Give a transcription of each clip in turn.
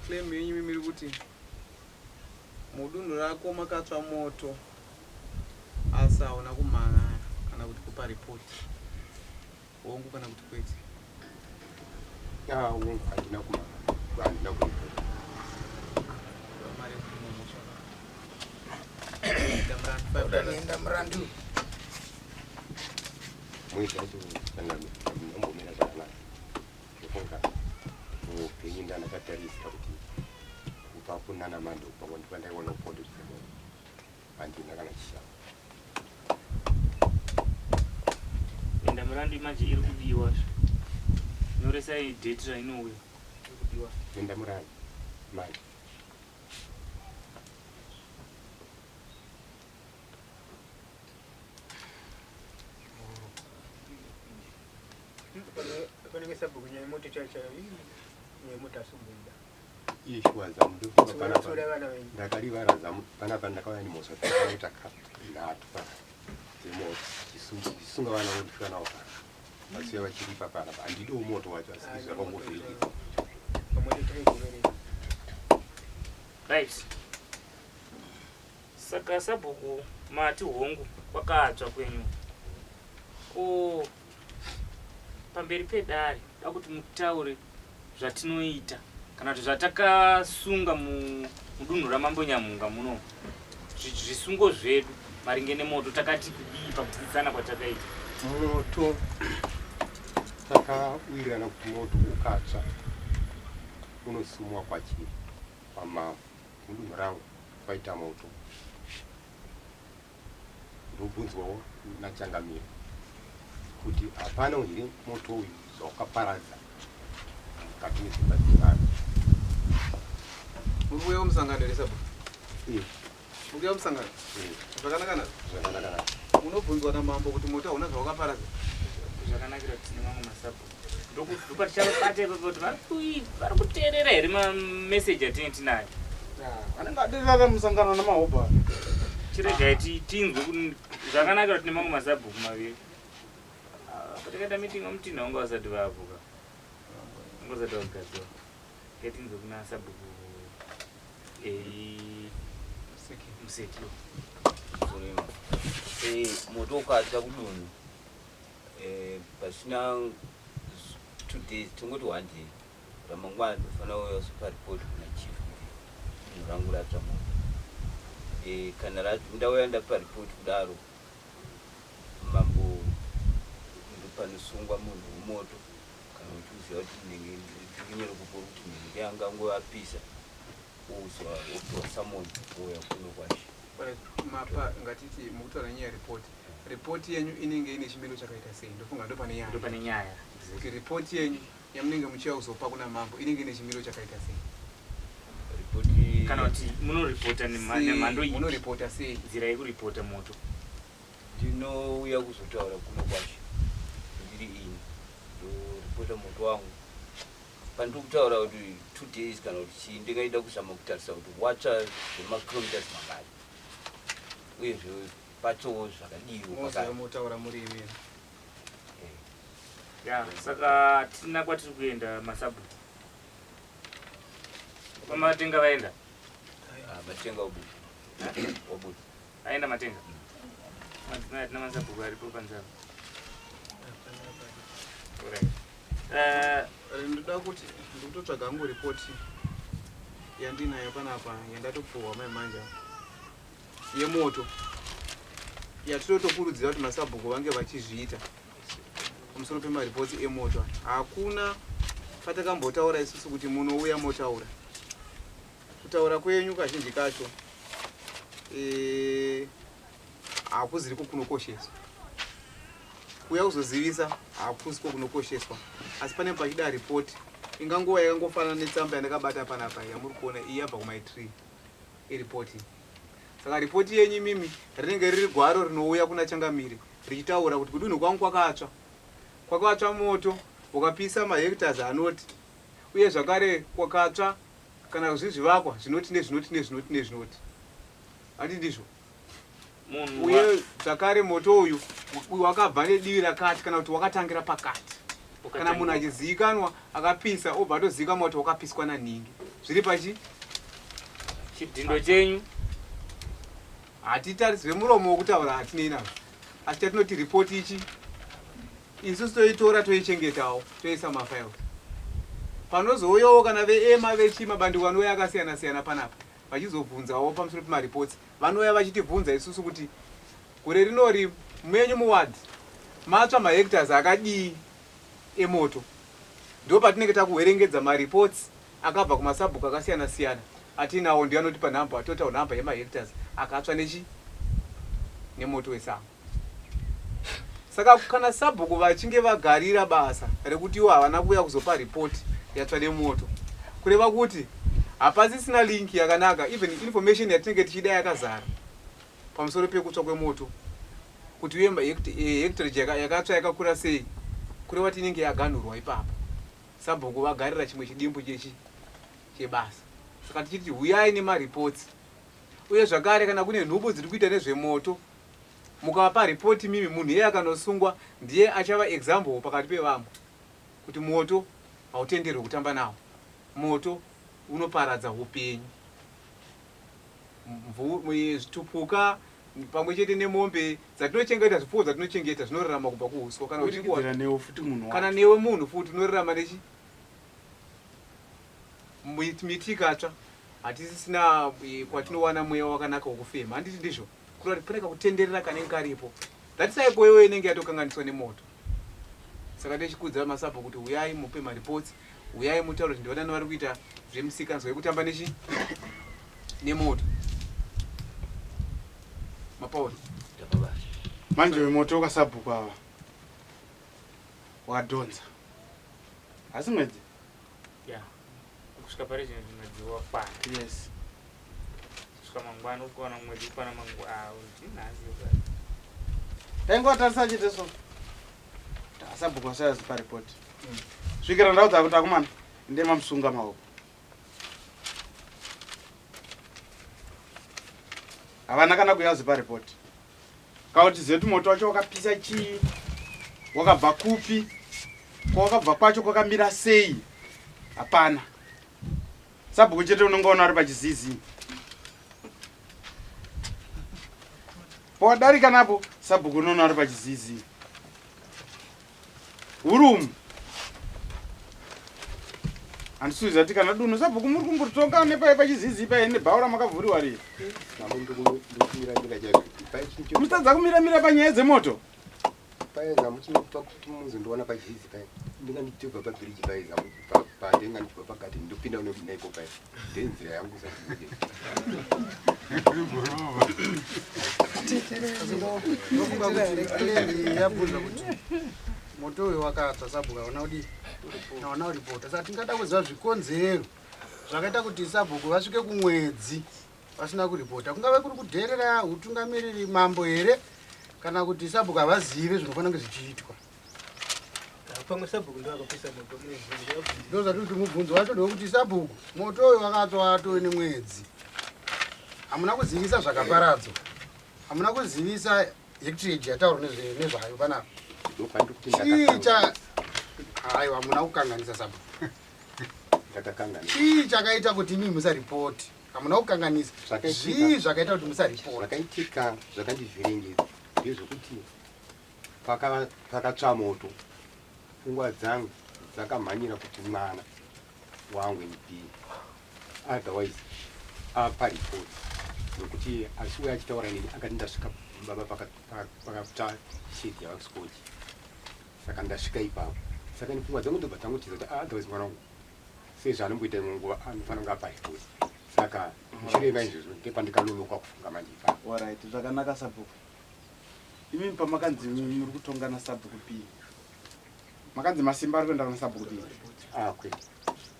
Claim yenyu imimi iri kuti mudunhu rako makatsva moto asi hauna kumhan'ara kana kuti kupa report. Hongu kana kuti kwete? Ah, hongu, handina kumhan'ara, handina kuripota. Mari yekupima mhosva. Enda murandu $5. Enda murandu. Mwezi wacho changamire, ndinombomira zvakanaka. Ndofunga muupenyu ndandakatarisira kuti kubva kunana Mandopa kwandaiona kupondo chemo handina kana chishava. Enda murandu manje iri kudiwa. Nyoresai date rainouya. Iri kudiwa. Enda murandu manje. Panenge sabhuku nyaya yemoto chaiyo chaiyo nyaya yemoto asumbuida. Ishuwa zamu ndofunga panapa Tsura vana venyu. ndakarivara zamu panapa ndakauya nemhosva dzakaita nhatu pana dzemoto chisunga vana vondisvika navo pana vasiya vachiripa panapa handidiwo moto wacho asi izvi zvakangovhiringika. Pamoto taigoverera. Right. Saka sabhuku mati hongu kwakatsva kwenyu. Ko pamberi pedare da kuti mutaure zvatinoita kana kuti zvatakasunga mudunhu raMambo Nyamhunga muno zvisungo zvedu maringe nemoto takati kudii pakudzidzisana kwatakaita. Moto takawirirana kuti moto ukatsva unosumwa kwachiri kwamambo mudunhu rangu kwaita moto ndobvunzwawo nachangamire kuti hapana here moto uyu zvawakaparadza mukati medzimba dzevanhu. Muri kuuya kumusangano here sabhuku? Eh. Muri kuuya kumusangano? Eh. Zvakanaka nazvo? Zvakanaka nazvo. Munobvunzwa namambo kuti moto hauna zvawakaparadza? Zvakanakira kuti tine mamwe masabhuku. Ndopatichaobata ipapo kuti vari kuteerera here mameseji atinenge tinayo. Vanenge vateerera musangano namahobha. Chiregai tinzwe zvakanakira kuti tine mamwe masabhuku maviri. Patakaita meeting vaMutinha vanga vasati vavuka. Vanga vasati vagadzirwa. Ngatinzwe kuna sabhuku Museki. Moto ukatsva kudunhu pasina 2 days tongoti 1 day ramangwana ndofanira kuuya kuzopa report kuna chief kuti dunhu rangu ratsva moto. Kana ndauya ndapa report kudaro mambo ndopanosungwa munhu wemoto kana uchiziva kuti ndinenge ndiri kupora kuti ndinenge angangove apisa wouzwa wopiwa summon wouya kuno kwashe. Mapa ngatiti mukutaura nyaya report. Report yenyu inenge ine chimiro chakaita sei? Ndofunga ndopane nyaya. Ndopane nyaya. Kuti report yenyu yamunenge muchiya kuzopa kuna mambo inenge ine chimiro chakaita sei? Report kana kuti munoripota nemhando ipi? Munoripota sei? Nzira yekuripota moto. Ndinouya kuzotaura kuno kwashe ndiri ini ndoripota moto wangu. Pandiri kutaura kuti 2 days kana kuti chii ndingaida kuzama kutarisa kuti watsva zvemakilometers mangani uyezve patsvawo zvakadiwo Mozouya motaura muri imimi. Ya, saka hatina kwatiri kuenda masabhuku. Vamatenga vaenda? Matenga wabuda. Wabuda. Aenda Matenga? Madzimai hatina masabhuku aripo panze apa. Alright. Ndoda kuti ndikutotsvaga hangu ripoti yandinayo panapa yandatopuhwa mai manje yemoto yatinotokurudzira kuti masabhuku vange vachizviita pamusoro pemaripoti emoto. Hakuna patakambotaura isusu kuti munouya motaura. Kutaura kwenyu kazhinji kacho hakuziriko kunokosheswa. Kuuya kuzozivisa hakusiko kunokosheswa, asi pane pachida ripoti ingangova yakangofanana netsamba yandakabata panapa yamuri kuona iyi yabva kuMaitree iripoti. Saka ripoti yenyu imimi rinenge riri gwaro rinouya kuna changamire richitaura kuti kudunhu kwangu kwakatsva. Kwakatsva moto wakapisa mahectares anoti uye zvakare kwakatsva kana zviri zvivakwa zvinoti nezvinoti nezvinoti nezvinoti. Handi ndizvo? Munhu Uye zvakare moto uyu wakabva nedivi rakati kana kuti wakatangira pakati. Kana munhu achizivikanwa akapisa obva atozivikanwa kuti wakapiswa nanhingi. Zviri pachi Chidhindo chenyu. Hatitariswe muromo wokutaura hatinei nazvo. Asi chatinoti report ichi isusu toitora toichengetawo toisa mafiles. Panozouyawo kana veEMA vechi mabandiko anouya akasiyana siyana panapa vachizobvunzawo pamusoro pemareports vanouya vachitibvunza isusu kuti gore rinori menyu muward matsva mahectares akadii emoto. Ndipo patinenge takuhwerengedza mareports akabva kumasabhuku akasiyana siyana atiinawo ndiyo anotipa number, total number yemahectares akatsva nechi nemoto wesango. Saka kana sabhuku vachinge vagarira basa rekuti ivo havana kuuya kuzopa report yatsva nemoto, kureva kuti hapasisina link yakanaka, even information yatinenge tichida yakazara pamusoro pekutsva kwemoto kuti uye hectarage yakatsva yakakura sei, kureva kuti inenge yaganhurwa ipapo. Sabhuku vagarira chimwe chidimbu chechi chebasa. Saka tichiti huyai nemareports uye zvakare kana kune nhubu dziri kuita nezvemoto mukavapa report mimi munhu iye akanosungwa ndiye achava example pakati pevamwe kuti moto hautenderwe kutamba nawo. Moto unoparadza hupenyu. Zvitupuka pamwe chete nemombe dzatinochengeta, zvipfuwo dzatinochengeta zvinorarama kubva kuuswa. Kana uchikuwa newe futi munhu kana newe munhu futi unorarama nechi miti ikatsva hatisisina kwatinowana mweya wakanaka wekufema, handiti ndizvo? Kureva kuti pane kakutenderera kanenge karipo, that cycle iyoyo inenge yatokanganiswa nemoto. Saka tichikuudza masabhuku kuti huyai mupe mareports, huyai mutaure kuti ndivanani vari kuita zvemusikanzwa yekutamba nechi nemoto. Mapauri manje wemoto wakasabhuku ava wadhonza asi mwedzi ya kusvika pari zvino mwedzi wakwana. Yes, kusvika mangwana ukwana mwedzi ukwana mangwana ndinhasi. Taingovatarisa chete so asabhuku vasayazi paripoti svikira ndaudza kuti akomana ndemamusunga maoko havana kana kuyazi paripoti kauti zetu moto wacho wakapisa chii, wakabva kupi, kwawakabva kwacho kwakamira sei, hapana. Sabhuku chete unongoona uri pachizizi pawadarika napo, sabhuku unoona uri pachizizi hurumu. Handisuiza kuti kana dunhu sabhuku muri kumboritonga nepai pachizizi pai nebhaura makavhuriwa rii. Ndokumiramira chaizvo. Mutadza kumiramira panyaya dzemoto. Paeza muchinopa kuti muzondiwana pachizizi pai ndinga ndichibva pabhiriji paeza pandenga ndichibva pagadheni ndopinda neiko pai ndenzira yangu. Ndofunga kuti claim yabvunza kuti moto uyu wakatsva, sabhuku hauna kudii, hauna kuripota. Saka tingada kuziva zvikonzero zvakaita kuti sabhuku vasvike kumwedzi vasina kuripota. Kungave kuri kudherera utungamiriri mambo here, kana kuti sabhuku havazive zvinofanira kunge zvichiitwa? Pamwe sabhuku ndo akapisa moto. Ndo zvatiri kuti mubvunzo wacho ndewekuti sabhuku, moto uyu wakatsva watove nemwedzi, hamuna kuzivisa zvakaparadzwa, hamuna kuzivisa hectarage yataurwa nezvayo panapa. Ndopandikuti Chii cha aiwa, hamuna kukanganisa sabhuku. Ndakakanganisa. Chii chakaita kuti imi musaripoti? Hamuna kukanganisa. Zvakaitika. Zvii zvakaita kuti musaripoti? Zvakaitika zvakandivhiringidza ndezvekuti pakatsva moto, pfungwa dzangu dzakamhanyira kuti mwana wangu NB otherwise apa report, nokuti asiuya achitaura neni akati ndasvika baba pakatsva shedi yavasikochi, saka ndasvika ipapo. Saka ni pfungwa dzangu ndobva dzangotiza kuti ah, otherwise mwana wangu sezvaanomboita imwe nguva anofanira kunge apa report. Saka mushure maizvozvo ndepandikanonoka kufunga manje ipapo. Alright, zvakanaka sabhuku. Imimi pamakanzi muri kutonga nasabhuku P, makanzi masimba ari kuenda kuna sabhuku P? Ah, kwete.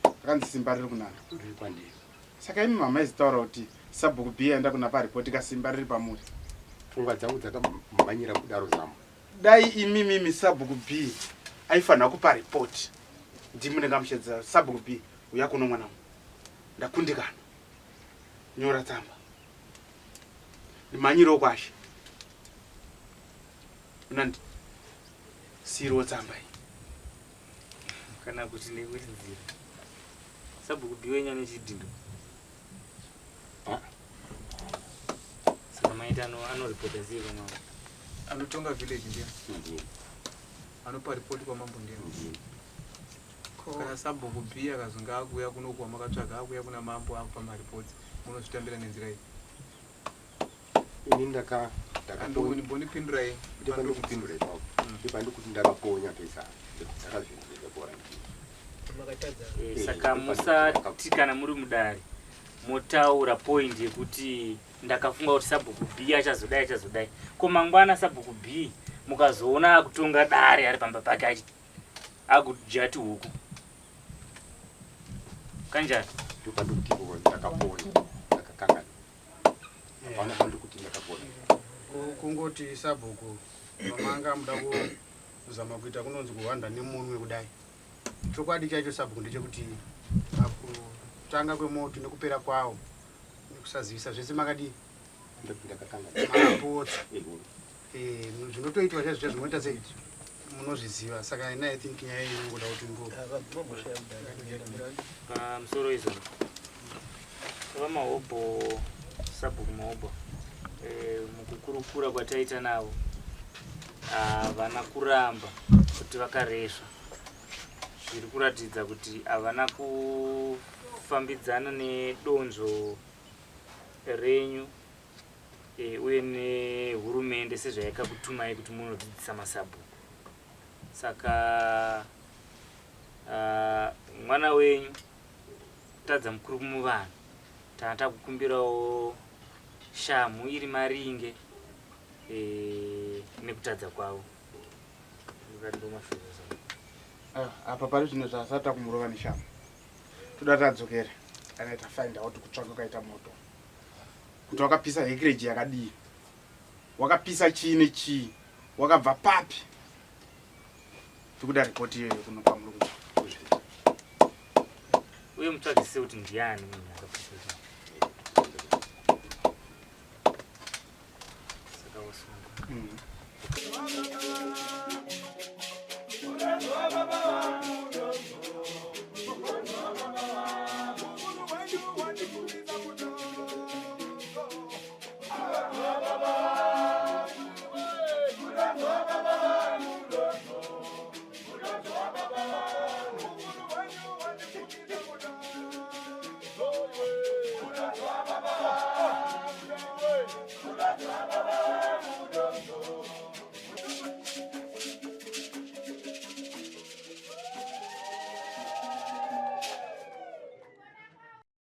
Akanzi simba riri kunana? Riri kwandiri. Saka imi mamaizitaura kuti sabhuku B aenda kuna paripoti, kasimba riri pamuri? Pfungwa dzangu dzakamhanyira kudaro zamo. Dai imimimi sabhuku B aifanira kupa ripoti, ndimi ndingamushedza sabhuku B, uya kuno mwanangu, ndakundikana, nyora tsamba ndimhanyirewo kwashe, unandisiiriwo tsamba iyi. Kana kuti nekuti nzira. Sabhuku B wenyu ane chidhindo. Saka maita anoripota sei kwamambo? Anotonga village ndiye. Ndiye. Anopa ripoti kwamambo ndiye. Ndiye. Kana sabhuku B akazonge akuuya kunoku wamakatsvaga akuuya kuna mambo akupa maripoti munozvitambira nenzira iyi. Ini ndaka ndakaponya. Ndondipindurai. Ndopandikupindura ipapo. Ndopandikuti ndakaponya pesa. Ndakazvinzwira bora ndiye. Makatadza. Saka musati kana muri mudare motaura point yekuti ndakafunga kuti sabhuku B achazodai achazodai. Ko mangwana sabhuku B mukazoona akutonga dare ari pamba pake akujati huku. Kanjani? Ndopandikuti ndakaponya. Ndakakangana. Hapana pandikuti ndakaponya. Kungoti sabhuku vamanga muda kuzama kuita kunonzi kuhwanda nemunwe kudai. Chokwadi chaicho sabhuku ndechekuti pakutanga kwemoto nekupera kwawo nekusazivisa zvese makadii? Makapotsa. Zvinotoitwa chaizvo chaizvo munoita sei? Munozviziva. Saka ini I think nyaya iyi inongoda kuti ngo. Pamusoro izvo. VaMahobho, sabhuku Mahobho, mukukurukura kwataita navo havana kuramba kuti vakaresva. Zviri kuratidza kuti havana kufambidzana nedonzvo renyu uye nehurumende sezvayakakutumai kuti munodzidzisa masabhuku. Saka mwana wenyu kutadza mukuru kumuvanhu, tanga takukumbirawo shamhu iri maringe nekutadza kwavo. Apa pari zvino zvasati takumurova neshamhu. Toda tadzokera kana ta find out kutsvaka kwaita moto. Kuti wakapisa hekreji yakadii? Wakapisa chii nechii? Wakabva papi? Tikuda ripoti iyoyo kuno kwamuri kuzviita. Uye mutsvagise kuti ndiani munhu akapisa chii. Saka wasungwa.